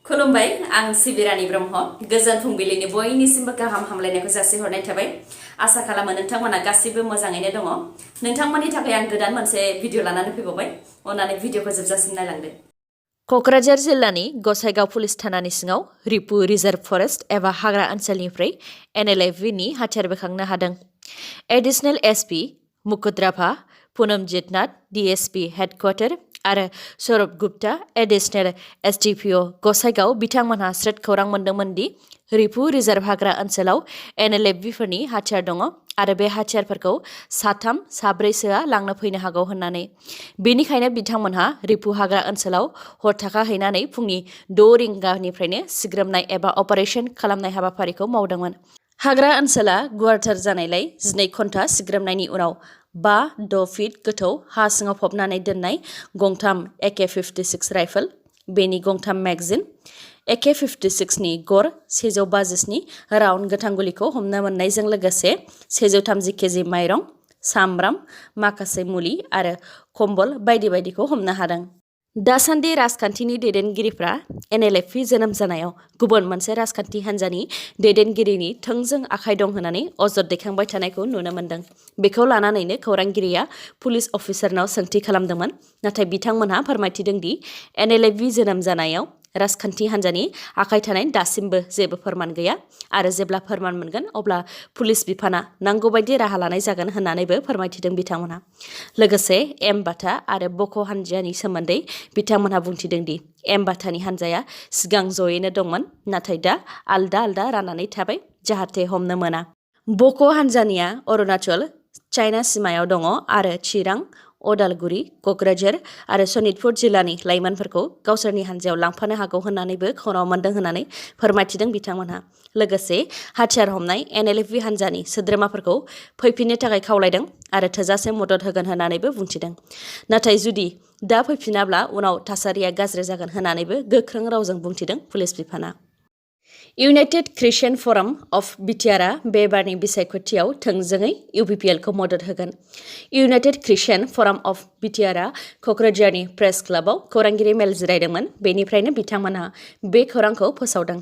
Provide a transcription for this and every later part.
खुलुमबाय आं सिबिरानि ब्रह्म गोजोन फुंबिलिनि बयनिसिमबो गाहाम हामलायनायखौ जासिहरनाय थाबाय आसा खालामो नोंथांमोना गासिबो मोजाङैनो दङ नोंथांमोननि थाखाय आं गोदान मोनसे भिडिअ लानानै फैबावबाय अन्नानै भिडिअखौ जोबजासिम नायलांदो क'क्राझार जिल्लानि गसाइगाव पुलिस थानानि सिङाव रिपु रिजार्भ फरेस्ट एबा हाग्रा ओनसोलनिफ्राय NLFB नि हाथियार बोखांनो हादों एडिशनेल SP मुकुट राभा पुनमजित नाथ DSP हेडक्वार्टार आरो सौरभ गुप्ता एडिशनेल SDPO गसाइगाव बिथांमोनहा स्रोद खौरां मोन्दोंमोन दि रिपु रिजार्भ हाग्रा ओनसोलाव NLFB फोरनि हाथियार दङ आरो बे हाथियारफोरखौ साथाम साब्रैसोआ लांनो फैनो हागौ होननानै बेनिखायनो बिथांमोनहा रिपु हाग्रा ओनसोलाव हर थाखाहैनानै फुंनि 6 रिंगानिफ्रायनो सिग्रोमनाय एबा अपारेशन खालामनाय हाबाफारिखौ मावदोंमोन हाग्रा ओनसोला गुवारथार जानायलाय 12 घन्टा सिग्रोमनायनि उनाव 5-6 फिट गोथौ हा सिङाव फबनानै दोननाय गंथाम AK-56 राइफल बेनि गंथाम मेगजिन AK-56 नि गर 157 राउन्ड गोथां गुलिखौ हमनो मोननायजों लोगोसे 130 केजि माइरं सामब्राम माखासे मुलि आरो कम्बल बायदि बायदिखौ हमनो हादों दासान्दि राजखान्थिनि दैदेनगिरिफ्रा NLFB जोनोम जानायाव गुबुन मोनसे राजखान्थि हान्जानि दैदेनगिरिनि थोंजों आखाइ दं होननानै अजद दैखांबाय थानायखौ नुनो मोन्दों बेखौ लानानैनो खौरांगिरिया पुलिस अफिसारनाव सोंथि खालामदोंमोन नाथाय बिथांमोनहा फोरमायथिदों दि NLFB जोनोम जानायाव राजखान्थि हान्जानि आखाइ थानाय दासिमबो जेबो फोरमान गैया आरो जेब्ला फोरमान मोनगोन अब्ला पुलिस बिफाना नांगौ बायदि राहा लानाय जागोन होननानैबो फोरमायथिदों बिथांमोनहा लोगोसे बाथा आरो बक' हान्जानि सोमोन्दै बिथांमोनहा बुंथिदों दि बाथानि हान्जाया सिगां जयैनो दंमोन नाथाय दा आलदा आलदा राननानै थाबाय जाहाथे हमनो मोना बक' हान्जानिया अरुणाचल चाइना सीमायाव दङ आरो चिरां अदालगुरि क'क्राझार आरो सनितपुर जिल्लानि लाइमोनफोरखौ गावसोरनि हान्जायाव लांफानो हागौ होननानैबो खौरां मोन्दों होननानै फोरमायथिदों बिथांमोनहा लोगोसे हाथियार हमनाय NLFB हान्जानि सोद्रोमाफोरखौ फैफिननो थाखाय खावलायदों आरो थोजासे मदद होगोन होननानैबो बुंथिदों नाथाय जुदि दा फैफिनाब्ला उनाव थासारिया गाज्रि जागोन होननानैबो गोख्रों रावजों बुंथिदों पुलिस बिफाना इउनाइटेड क्रिश्चियान फराम अफ बिटिआरआ बे बारनि बिसायख'थियाव थोंजोङै UPPL खौ मदद होगोन इउनाइटेड क्रिश्चियान फराम अफ बिटिआरआ क'क्राझारनि प्रेस क्लाबाव खौरांगिरि मेल जिरायदोंमोन बेनिफ्रायनो बिथांमोनहा बे खौरांखौ फोसावदों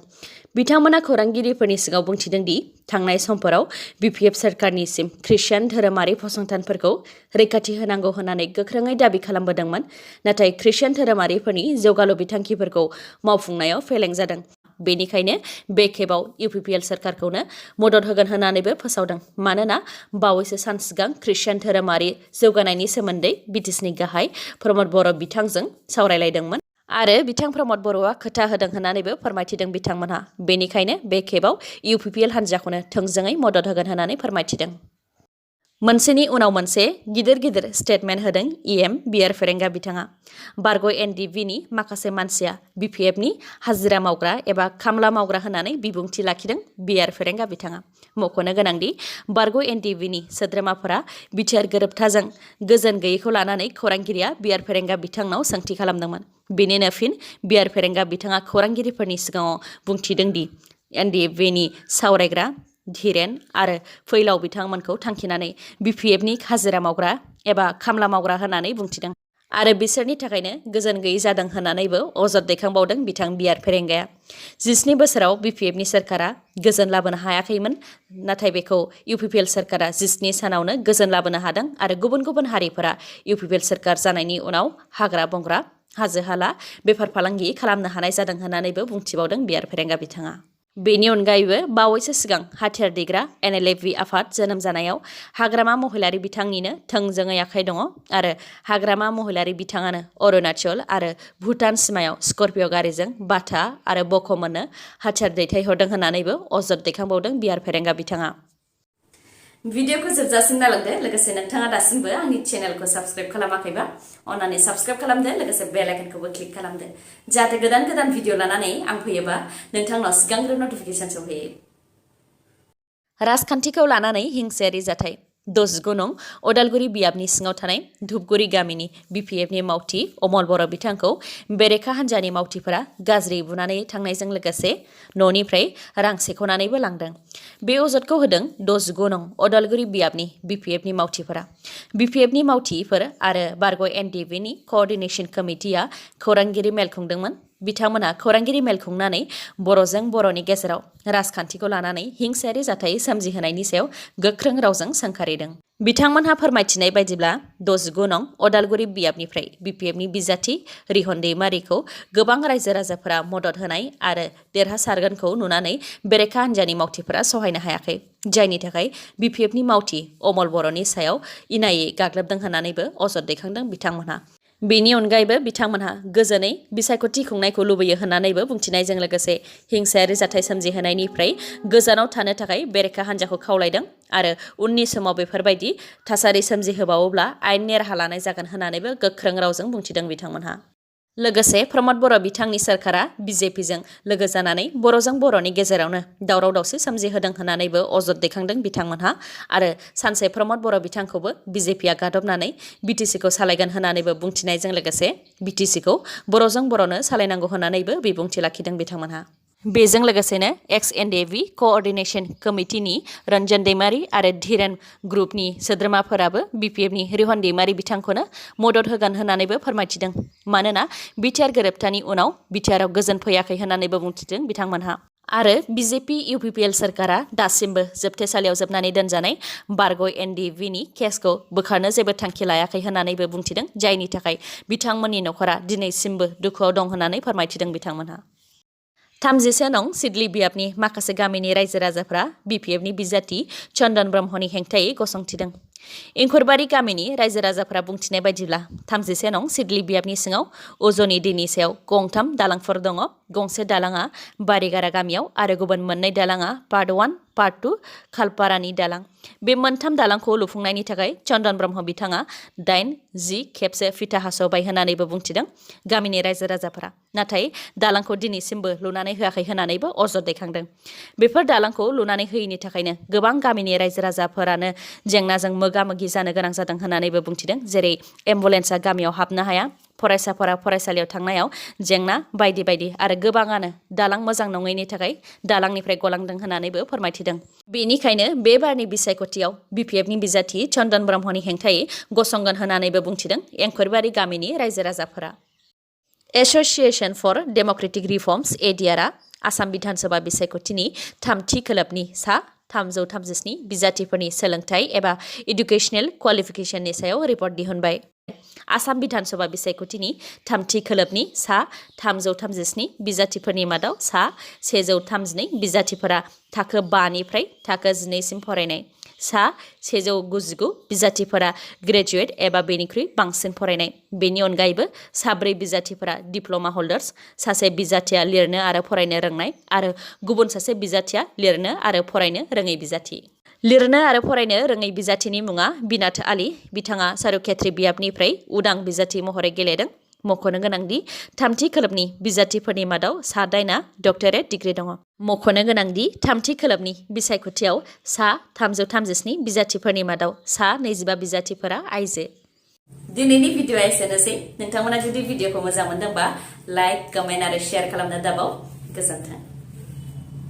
बिथांमोना खौरांगिरिफोरनि सिगाङाव बुंथिदों दि थांनाय समफोराव BPF सोरखारनिसिम ख्रिश्चियान धोरोमारि फसंथानफोरखौ रैखाथि होनांगौ होननानै गोख्रोङै दाबि खालामबोदोंमोन नाथाय ख्रिश्चियान धोरोमारिफोरनि जौगालु बिथांखिफोरखौ मावफुंनायाव फेलें जादों बेनिखायनो बे खेबाव UPPL सोरखारखौनो मदद होगोन होननानैबो फोसावदों मानोना बावैसो सान सिगां ख्रिश्चियान धोरोमारि जौगानायनि सोमोन्दै BTSनि गाहाय प्रमद बर' बिथांजों सावरायलायदोंमोन आरो बिथां प्रमद बर'आ खोथा होदों होननानैबो फोरमायथिदों बिथांमोनहा बेनिखायनो बे खेबाव UPPL हान्जाखौनो थोंजोङै मदद होगोन होननानै फोरमायथिदों मोनसेनि उनाव मोनसे गिदिर गिदिर स्टेटमेन्ट होदों बिआर फेरेंगा बिथाङा बारग' NDFB माखासे मानसिया BPFनि हाजिरा मावग्रा एबा खामला मावग्रा होननानै बिबुंथि लाखिदों बिआर फेरेंगा बिथाङा मख'नो गोनांदि बारग' NDFB सोद्रोमाफोरा बिटिआर गोरोबथाजों गोजोन गैयैखौ लानानै खौरांगिरिया बिआर फेरेंगा बिथांनाव सोंथि खालामदोंमोन बेनिनो फिन बिआर फेरेंगा बिथाङा खौरांगिरिफोरनि सिगाङाव बुंथिदों दि NDFBनि सावरायग्रा धीरेन आरो फैलाव बिथांमोनखौ थांखिनानै BPFनि हाजिरा मावग्रा एबा खामला मावग्रा होननानै बुंथिदों आरो बिसोरनि थाखायनो गोजोन गैयै जादों होननानैबो अजद दैखांबावदों बिथां बिआर फेरेंगाया 17 बोसोराव BPFनि सोरखारा गोजोन लाबोनो हायाखैमोन नाथाय बेखौ UPPL सोरखारा 17 सानावनो गोजोन लाबोनो हादों आरो गुबुन गुबुन हारिफोरा UPPL सोरखार जानायनि उनाव हाग्रा बंग्रा हाजो हाला बेफार फालांगि खालामनो हानाय जादों होननानैबो बुंथिबावदों बिआर फेरेंगा बिथाङा बेनि अनगायैबो बावैसो सिगां हाथियार दैग्रा NLFB आफाद जोनोम जानायाव हाग्रामा महिलारि बिथांनिनो थोंजोङै आखाइ दङ आरो हाग्रामा महिलारि बिथाङानो अरुणाचल आरो भुटान सीमायाव स्कर्पिय' गारिजों बाथा आरो बक' मोननो हाथियार दैथायहरदों होननानैबो अजद दैखांबावदों बिआर फेरेंगा बिथाङा भिडिअखौ जोबजासिम नायलांदो लोगोसे नोंथाङा दासिमबो आंनि चेनेलखौ साबस्क्राइब खालामाखैबा अन्नानै साबस्क्राइब खालामदो लोगोसे बेल आइकनखौबो क्लिक खालामदो जाहाथे गोदान गोदान भिडिअ लानानै आं फैयोबा नोंथांनाव सिगांग्रो नटिफिकेसन सौहैयो राजखान्थिखौ लानानै हिंसायारि जाथाय 19 नं अदालगुरि बियाबनि सिङाव थानाय धुपगुरि गामिनि BPFनि मावथि अमल बर' बिथांखौ बेरेखा हान्जानि मावथिफोरा गाज्रि बुनानै थांनायजों लोगोसे न'निफ्राय रां सेख'नानैबो लांदों बे अजदखौ होदों 19 नं अदालगुरि बियाबनि BPFनि मावथिफोरा BPFनि मावथिफोर आरो बारग' NDFBनि क'अर्डिनेशन कमिटिया खौरांगिरि मेल खुंदोंमोन बिथांमोनहा खौरांगिरि मेल खुंनानै बर'जों बर'नि गेजेराव राजखान्थिखौ लानानै हिंसायारि जाथाय सोमजिहोनायनि सायाव गोख्रों रावजों सोंखारिदों। बिथांमोनहा फोरमायथिनाय बायदिब्ला 69 नं अदालगुरि बियाबनिफ्राय बिपिएफनि बिजाथि रिहन दैमारिखौ गोबां रायजो राजाफोरा मदद होनाय आरो देरहासारगोनखौ नुनानै बेरेखा हान्जानि मावथिफोरा सहायनो हायाखै, जायनि थाखाय बिपिएफनि मावथि अमल बर'नि सायाव इनायै गाग्लोबदों होननानैबो अजद दैखांदों बिथांमोनहा। बेनि अनगायैबो बिथांमोनहा गोजोनै बिसायख'थि खुंनायखौ लुबैयो होननानैबो बुंथिनायजों लोगोसे हिंसायारि जाथाय सोमजिहोनायनिफ्राय गोजानाव थानो थाखाय बेरेखा हान्जाखौ खावलायदों आरो उननि समाव बेफोरबायदि थासारि सोमजिहोबावोब्ला आयेननि राहा लानाय जागोन होननानैबो गोख्रों रावजों बुंथिदों बिथांमोनहा। लोगोसे प्रमद बर' बिथांनि सोरखारा बिजेपिजों लोगो जानानै बर'जों बर'नि गेजेरावनो दावराव दावसि सोमजिहोदों होननानैबो अजद दैखांदों बिथांमोनहा आरो सानसे प्रमद बर' बिथांखौबो बिजेपिया गादबनानै बिटिसिखौ सालायगोन होननानैबो बुंथिनायजों लोगोसे बिटिसिखौ बर'जों बर'नो सालायनांगौ होननानैबो बिबुंथि लाखिदों बिथांमोनहा। बेजों लोगोसेनो EX-NDFB क'अर्डिनेशन कमिटिनि रन्जन दैमारि आरो धीरेन ग्रुपनि सोद्रोमाफोराबो बिपिएफनि रिहन दैमारि बिथांखौनो मदद होगोन होननानैबो फोरमायथिदों, मानोना बिटिआर गोरोबथानि उनाव बिटिआरआव गोजोन फैयाखै होननानैबो बुंथिदों बिथांमोनहा। आरो बिजेपि इउपिपिएल सोरखारा दासिमबो जोबथेसालियाव जोबनानै दोनजानाय बारग' NDFBनि केसखौ बोखारनो जेबो थांखि लायाखै होननानैबो बुंथिदों, जायनि थाखाय बिथांमोननि नखरा दिनैसिमबो दुखुआव दं होननानै फोरमायथिदों बिथांमोनहा। 31 नं सिडली बियाबनि माखासे गामिनि रायजो राजाफ्रा बिपिएफनि बिजाथि चन्दन ब्रह्मनि हेंथायै गसंथिदों। एंखुरबारि गामिनि रायजो राजाफ्रा बुंथिनाय बायदिब्ला 31 नं सिडली बियाबनि सिङाव उजनि दैनि सायाव गंथाम दालांफोर दङ। गंसे दालाङा बारिगारा गामियाव आरो गुबुन मोननै दालाङा पार्ट 1, पार्ट 2 खालपारानि दालां। बे मोनथाम दालांखौ लुफुंनायनि थाखाय चन्दन ब्रह्म बिथाङा 8-10 खेबसे फिथा हास'बाय होननानैबो बुंथिदों गामिनि रायजो राजाफोरा, नाथाय दालांखौ दिनैसिमबो लुनानै होआखै होननानैबो अजद दैखांदों। बेफोर दालांखौ लुनानै होयैनि थाखायनो गोबां गामिनि रायजो राजाफोरानो जेंनाजों मोगा मोगि जानो गोनां जादों होननानैबो बुंथिदों, जेरै एम्बुलेन्सआ गामियाव हाबनो हाया, फरायसाफोरा फरायसालियाव थांनायाव जेंना बायदि बायदि आरो गोबाङानो दालां मोजां नङैनि थाखाय दालांनिफ्राय गलांदों होननानैबो फोरमायथिदों। बेनिखायनो बे बारनि बिसायख'थियाव बिपिएफनि बिजाथि चन्दन ब्रह्मनि हेंथायै गसंगोन होननानैबो बुंथिदों एंखुरबारि गामिनि रायजो राजाफोरा। एस'सिएशन फर डेम'क्रेटिक रिफर्मस एडिआरआ आसाम बिधान सभा बिसायख'थिनि थामथि खोलोबनि सा 337 बिजाथिफोरनि सोलोंथाइ एबा इडुकेसनेल क्वालिफिकेशननि सायाव रिपर्ट दिहुनबाय। आसाम बिधान सभा बिसायख'थिनि थामथि खोलोबनि सा 337 बिजाथिफोरनि मादाव सा 132 बिजाथिफोरा थाखो 5 निफ्राय थाखो 12 सिम फरायनाय, सा 199 बिजाथिफोरा ग्रेजुवेट एबा बेनिख्रुइ बांसिन फरायनाय। बेनि अनगायैबो साब्रै बिजाथिफोरा डिप्ल'मा हल्डार्स, सासे बिजाथिया लिरनो आरो फरायनो रोंनाय आरो गुबुन सासे बिजाथिया लिरनो आरो फरायनो रोङै बिजाथि। लिरनो आरो फरायनो रोङै बिजाथिनि मुङा बिनाथ आली, बिथाङा सारुखेत्री बियाबनिफ्राय उदां बिजाथि महरै गेलेदों। मख'नो गोनांदि थामथि खोलोबनि बिजाथिफोरनि मादाव सा 8आ डक्टरेट डिग्री दङ। मख'नो गोनांदि थामथि खोलोबनि बिसायख'थियाव सा 337 बिजाथिफोरनि मादाव सा 25 बिजाथिफोरा आइजो। दिनैनि भिडिअ'आ एसेनोसै। नोंथांमोना जुदि भिडिअ'खौ मोजां मोनदोंबा लाइक, कमेन्ट आरो शेयार खालामनो दाबाव। गोजोन्थों।